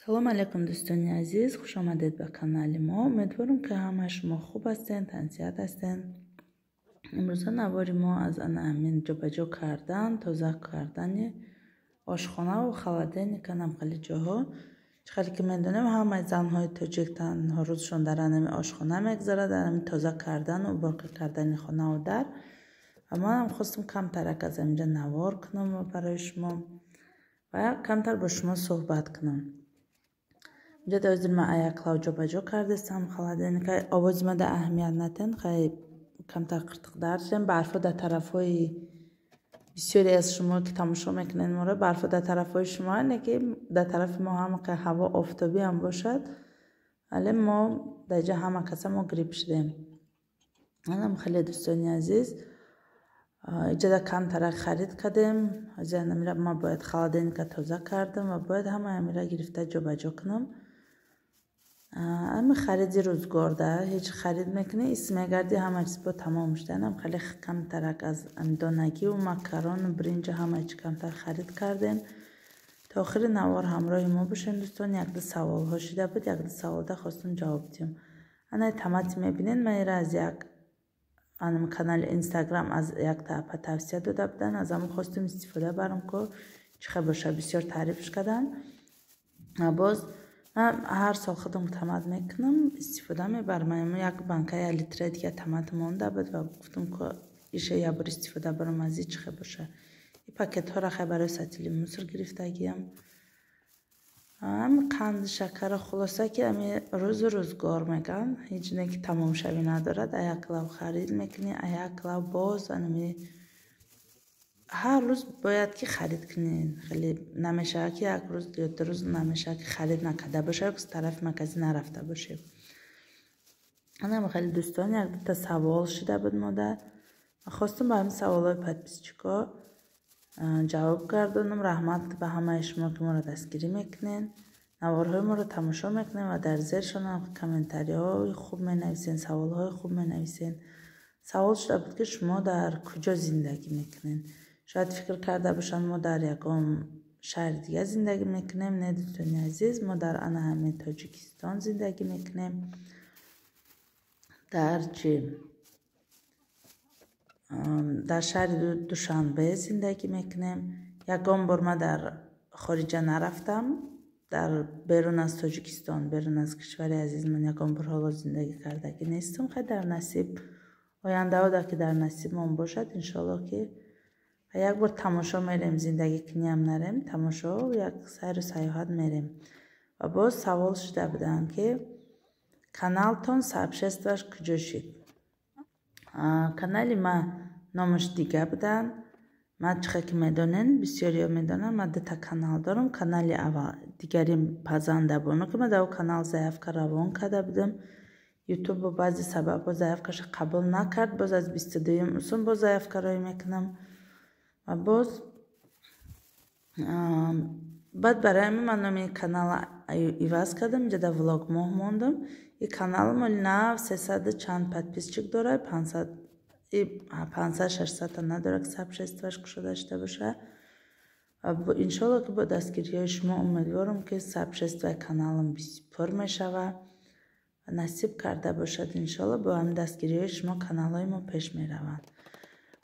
Салом алейкум, дӯстони азиз, хушомадед ба канали мо. Умедворам, ки ҳамаи шумо хуб ҳастен, тансиҳат ҳастен. Имрӯза навори мо аз ана ҳамин ҷобаҷо кардан, тоза кардани ошхонаву холодильник, анам хеле ҷоҳо. Чӣ хеле ки медонем, ҳамаи занҳои тоҷик танҳо рӯзшон дар анами ошхона мегзарад, дар ҳамин тоза кардану уборка кардани хонаву дар. Ва манам хостам камтарак аз ҳаминҷа навор кунам барои шумо ва камтар бо шумо суҳбат кунам. Инҷа ҳозир ман аяклав ҷобаҷо кардастам холодильника. Овози мада аҳамият натен, хай, камтар қиртиқ даршем. Барфо дар тарафҳои бисёре аз шумо, ки тамошо мекунед моро, барфо дар тарафҳои шумо, не ки дар тарафи мо ҳама ҳаво офтобӣ ҳам бошад, вале мо дар ҷа ҳама каса мо грипп шудем. Анам хеле, дӯстони азиз, иҷода камтарак харид кардем. Ҳозир анамира ман бояд холодильника тоза кардам ва бояд ҳамаи амира гирифта ҷобаҷо кунам. Ами хариди рӯзгорда ҳеҷ харид мекунӣ, ис мегардӣ, ҳама чиз бо тамом шуда. Анам хеле камтарак аз донагиву макарону бринҷу ҳама чи камтар харид кардем. То охири навор ҳамроҳи мо бошед, дӯстон. Якду саволҳо шида буд, якду саволда хостум ҷавоб диҳам. Анаи томати мебинед, ман ира аз як анам канали Инстаграм аз якта апа тавсия дода буданд, аз ҳамон хостум истифода барам, ку чӣ хел боша, бисёр таърифш карданд. Боз ман ҳар сол худам томат мекунам, истифода мебарам. Як банка як литра дига томат монда буд ва гуфтам, ку иша як бор истифода барам, аз и чӣ хел боша. И пакетҳоро хай барои сатили мусор гирифтагиям. Ами қанди, шакара, хулоса, ки ами рӯзу рӯзгор меган, ҳеҷ не ки тамомшавӣ надорад. Аяклав харид мекунӣ, аяклав боз анами ҳар рӯз бояд ки харид кунӣ. Хеле намешавад, ки як рӯз ё 2 рӯз намешавад, ки харид накарда бошад ё тарафи магазин нарафта бошем. Анам хеле, дӯстон, як дута савол шида буд модар, хостум ба ҳамин саволҳои подписчикҳо ҷавоб гардонам. Раҳмат ба ҳамаи шумо, ки моро дастгирӣ мекунед, наворҳои моро тамошо мекунед ва дар зершон комментариҳои хуб менависен, саволҳои хуб менависен. Савол шуда буд, ки шумо дар куҷо зиндагӣ мекунед. Шояд фикр карда бошанд, мо дар ягон шаҳри дигар зиндагӣ мекунем. Не, дӯстони азиз, мо дар ана ҳамин Тоҷикистон зиндагӣ мекунем. Дар чи, дар шаҳри Душанбе зиндагӣ мекунем. Ягон бор ман дар хориҷа нарафтам, дар берун аз Тоҷикистон, берун аз кишвари азизмон ягон бор ҳоло зиндагӣ кардагӣ нестам. Хай, дар насиб ояндаҳо, ки дар насибмон бошад, иншоалло, ки як бор тамошо мерем, зиндагӣ куниам нарем, тамошо, як сайру сайёҳат мерем. Ва боз савол шуда буданд, ки каналтон сообществоаш куҷо шид. Канали ма номаш дига буданд. Ман, чӣ хел ки медонен, бисёриё медонанд, ман дута канал дорам. Канали аввал дигарим Пазандабону, ки ман дар он канал заявка равон карда будам. Ютуб бо баъзе сабабҳо заявкаша қабул накард. Боз аз 22-юм усун боз заявка роӣ мекунам. Ва боз баъд барои ҳамин ман номи канала иваз кардам, инҷа дар Влогмоҳ мондам. И каналам оли нав сесаду чанд подписчик дорад, 500, 600-та надорад, ки сообществоаш кушода шуда бошад. Ва иншоалло, ки бо дастгириҳои шумо умедворам, ки сообществои каналам пур мешавад ва насиб карда бошад, иншоалло, бо ҳамин дастгириҳои шумо каналҳои мо пеш мераванд.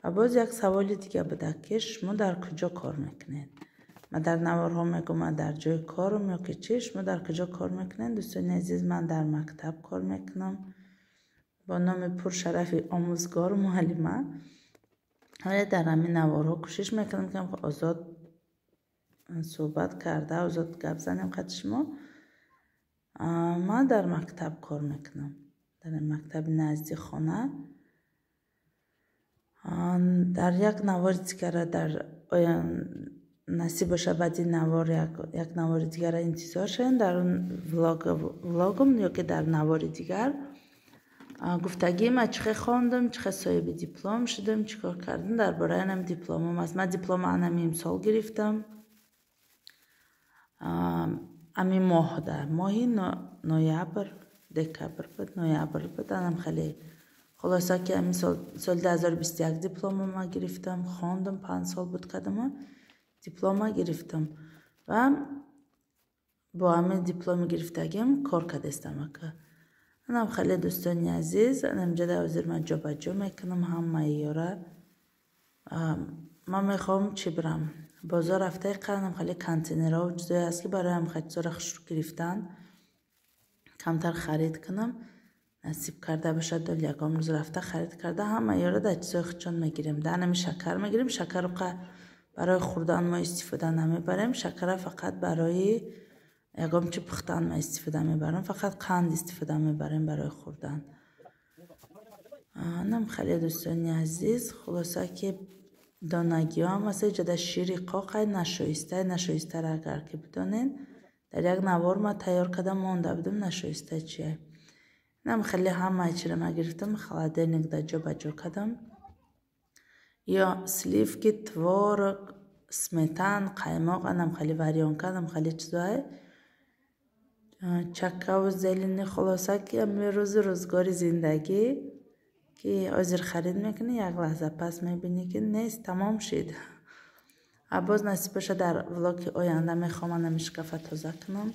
Ва боз як саволи дига буда, ки шумо дар куҷо кор мекунед. Ман дар наворҳо мегӯм, ман дар ҷои корам ё ки чӣ. Шумо дар куҷо кор мекунед? Дӯстони азиз, ман дар мактаб кор мекунам бо номи пуршарафи омӯзгору муаллима. Вале дар ҳамин наворҳо кӯшиш мекунам, ки озод суҳбат карда, озод гап занем қати шумо. Ман дар мактаб кор мекунам, дар мактаби назди хона. Дар як навори дигара, дар насиб бошад, баъди навор як навори дигара интизор шавем. Дар он влогам ё ки дар навори дигар гуфтагӣ ман чӣ хел хондам, чӣ хел соҳиби диплом шудам, чӣ кор кардам, дар бораи анам дипломам аст. Ман диплома анами имсол гирифтам, ами моҳда, моҳи ноябр, декабр буд, ноябр буд, анам хеле. Хулоса, ки ами соли 2021 диплома ма гирифтам. Хондам, 5 сол буд кардама, диплома гирифтам. Ва Бо ҳамин дипломи гирифтагим кор кардестам, ака. Анам хеле, дӯстони азиз, анамҷода ҳозир ман ҷобаҷо мекунам ҳамаи ёра. Ман мехоҳам чӣ бирам бозор, рафтаи қанам хеле контейнерҳо, чизое ҳаст, ки барои ҳам чизоро хушрӯ гирифтан, камтар харид кунам. Насиб карда бошад, дол ягон рӯз рафта харид карда, ҳама ёра дар чизои худшон мегирем. Дар шакар мегирем. Шакарро барои хӯрдан мо истифода намебарем. Шакара фақат барои ягон чи пухтан ма истифода мебарам, фақат қанд истифода мебарем барои хӯрдан. Анам хеле, дӯстони азиз, хулоса, ки донагиҳо ҳам ҳаст иҷода, шири қоқай, нашоиста. Нашоистаро агар ки бидонен, дар як навор ма тайёр карда монда будам, нашоиста чия. Инам хеле ҳамаи чиро ма гирифтам, холодильник да ҷо ба ҷо кардам. Ё сливки, творог, сметан, қаймоқ, анам хеле варёнка, анам хеле чизое, чаккаву зелени. Хулоса, ки ами рӯзу рӯзгори зиндагӣ, ки ҳозир харид мекунӣ, як лаҳза пас мебинӣ, ки нест, тамом шид. А боз насиб боша, дар влоги оянда мехоҳам анами шкафа тоза кунам,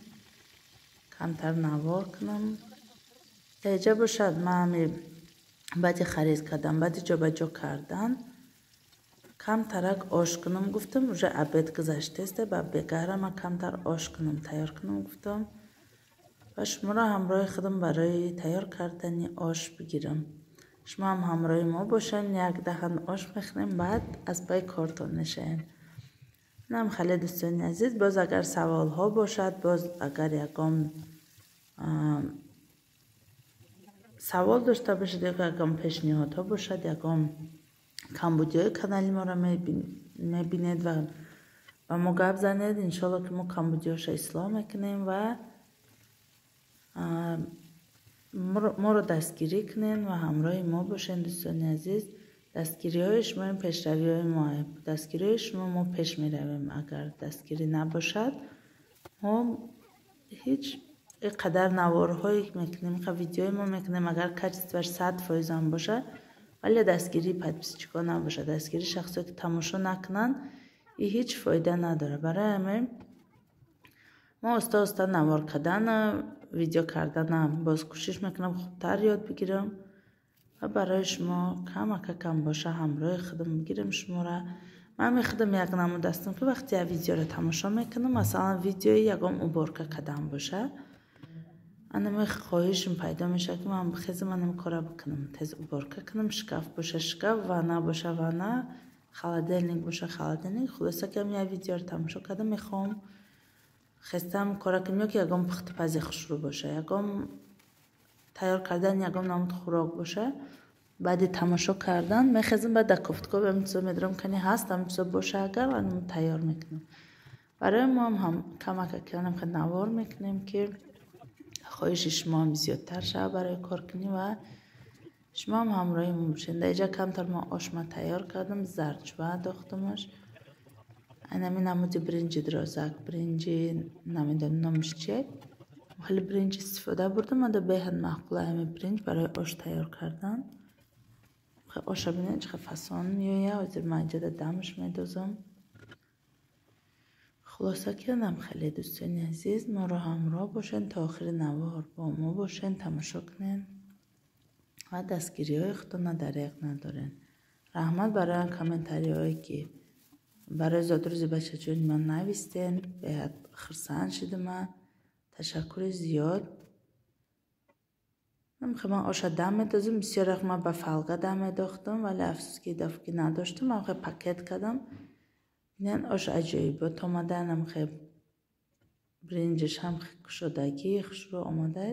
камтар навор кунам. Теҷа бошад, ман ами баъди харид кардан, баъди ҷобаҷо кардан, камтарак ош кунам гуфтам. Уже обед гузаштеста, ба бегаҳра ман камтар ош кунам, тайёр кунам гуфтам ва шуморо ҳамроҳи худам барои тайёр кардани ош бигирам. Шумо ҳам ҳамроҳи мо бошанд, як даҳан ош мехӯрем, баъд аз пай кортон мешавем. Инам хеле, дӯстони азиз, боз агар саволҳо бошад, боз агар ягон савол дошта бошед ё ягон пешниҳодҳо бошад, ягон камбудиҳои канали моро мебинед ва ба мо гап занед, иншолло, ки мо камбудиҳоша ислоҳ мекунем ва моро дастгирӣ кунед ва ҳамроҳи мо бошед. Дӯстони азиз, дастгириҳои шумо ин пешравиҳои мо. Дастгириҳои шумо мо пеш меравем. Агар дастгирӣ набошад, мо ҳеҷ қадар наворҳое мекунем, видеои мо мекунем, агар качествоаш 100%-ам бошад, вале дастгирии подписчикҳо набошад, дастгирии шахсое, ки тамошо накунанд, и ҳеҷ фоида надорад. Барои ҳамин мо оста оста навор кардан, видео карданам боз кӯшиш мекунам, хубтар ёд бигирам ва барои шумо камака кам боша, ҳамроҳи худам бигирам шуморо. Ман мехудам як намуд ҳастам, ки вақте як видеоро тамошо мекунам, масалан, видеои ягон уборка кардан боша, анаме хоҳишм пайдо мешавад, ки ман бихезам, анам кора бикунам, тез уборка кунам. Шкаф боша шкаф, ванна боша ванна, холодильник боша холодильник. Хулоса, ки як видеоро тамошо кардам, мехоҳам хестам, кора кунам. Ё ки ягон пухтупази хушрӯ боша, ягон тайёр кардани ягон намуд хӯрок боша, баъди тамошо кардан мехезам, баъд дар кофтукоб ҳамин чизо медорам, кани ҳаст, ҳамин чизо боша, агар тайёр мекунам. Барои моам ҳам камака кардам, навор мекунем, ки хоҳиши шумоам зиёдтар шавад барои коркунӣ ва шумоам ҳамроҳи мо бошед. Дар инҷа камтар мо ошма тайёр кардам, зардчӯба андохтамаш. Анами намуди биринҷи дирозак, биринҷи намедонам номаш чие, хеле биринҷ истифода бурдам. Ада беҳад маъқула ҳами биринҷ барои ош тайёр кардан. Оша бинед, чӣ фасон меояд. Ҳозир ман инҷода дамаш медозам. Хулоса, ки анам хеле, дӯстони азиз, моро ҳамроҳ бошед, то охири навор бо мо бошед, тамошо кунед ва дастгириҳои худтонро дареғ надоред. Раҳмат барои комментариҳое, ки барои зодрӯзи бачаҷони ман навистен. Беҳад хурсанд шудам ман, ташаккури зиёд. Ман оша дам медозам. Бисёр вақт ман ба фолга дам медохтам, вале афсӯс, ки дафъа надоштам, ман хе пакет кардам. Бинед, ош аҷоибот омадан, хе биринҷаш ҳам кушодагӣ хушрӯ омада.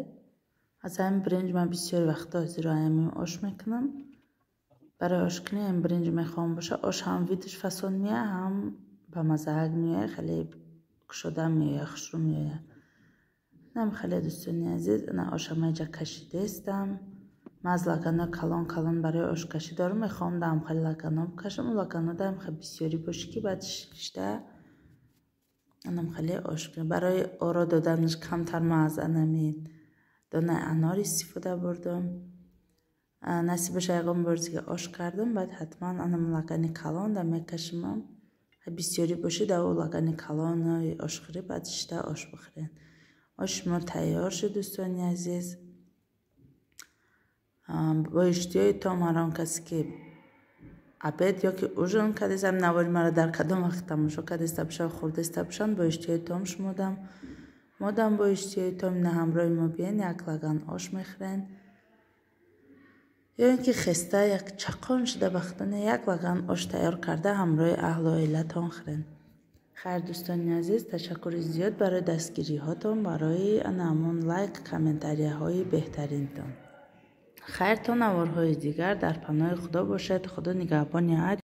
Аз ҳамин биринҷ ман бисёр вақто зиро ҳамин ош мекунам. Барои ошкунӣ ҳамин биринҷ мехоҳам боша, ош ҳам видаш фасон меояд, ҳам ба маззаак меояд, хеле кушода меояд, хушрӯ меояд. Инам хеле, дӯстони азиз, ина оша ман инҷа кашидаистам. Ман аз лаганҳои калон калон барои ошкашӣ дорам, мехоҳам даам хеле лаганҳо бикашам. Лаганҳо даам хеле бисёрӣ бошӣ, ки баъд шишта анам хеле ош кунам. Барои оро доданаш камтар ман аз анами донаи анор истифода бурдам. Насиб боша, ягон бор дига ош кардам, баъд ҳатман анам лагани калон да мекашимам. Бисёрӣ бошед, ав лагани калони ошхӯрӣ баъд шита ош бихӯрен. Ош мо тайёр шуд, дӯстони азиз. Бо иштиҳои том ҳар он касе ки обед ё ки ужин кардеста, навори маро дар кадом вақт тамошо кардеста бошанд, хӯрдеста бошанд, бо иштиҳои том шумодам. Модам бо иштиҳои том ина ҳамроҳи мо биен, як лаган ош мехӯрен. Ё ин ки хеста як чақон шуда бахтона як лаган ош тайёр карда ҳамроҳи аҳлу оилатон хӯрен. Хайр, дӯстони азиз, ташаккури зиёд барои дастгириҳотон, барои ана ҳамон лайк, комментарияҳои беҳтаринтон. Хайр, то наворҳои дигар дар паноҳи Худо бошед. Худо нигаҳбони ҳар